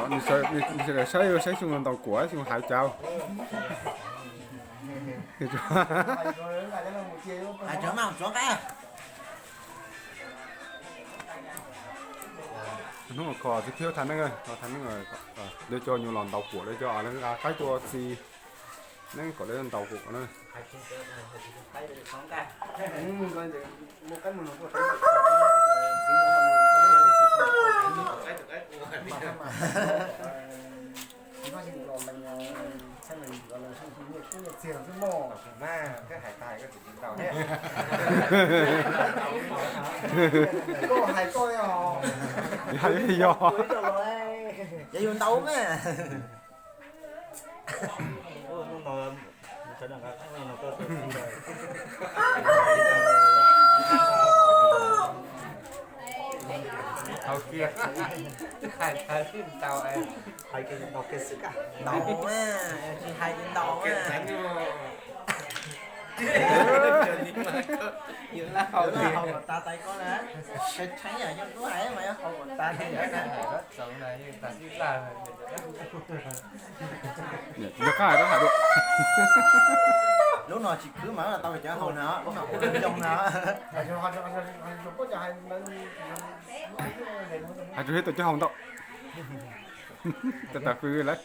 Nws sawv daws saib, saib xyoo ntaus kuam xyoo hais cas. Hnub no kho txiv thiab thaij neeb, thaij neeb, lawv cov nyuam los ntaus kuam, lawv cov qaib tuaj txi neeb kom lawv ntaus kuam na. Yog, yog. Yog yus ntaus mas. Hais kiag, hais kiag ntaus kiag xwb, ntaus mas, tsis hais ces ntaus mas. Yus laj haus kom tas tais koj na, tshee yam yog lub hais mas yuav haus kom tas li na. Yog qab hais rau hais dua. Lub no tsis khwv mas tau cov haus na, lub no ua zoo na. Hais rau thiab tus coj haus ntau. Tau tas fw lawm.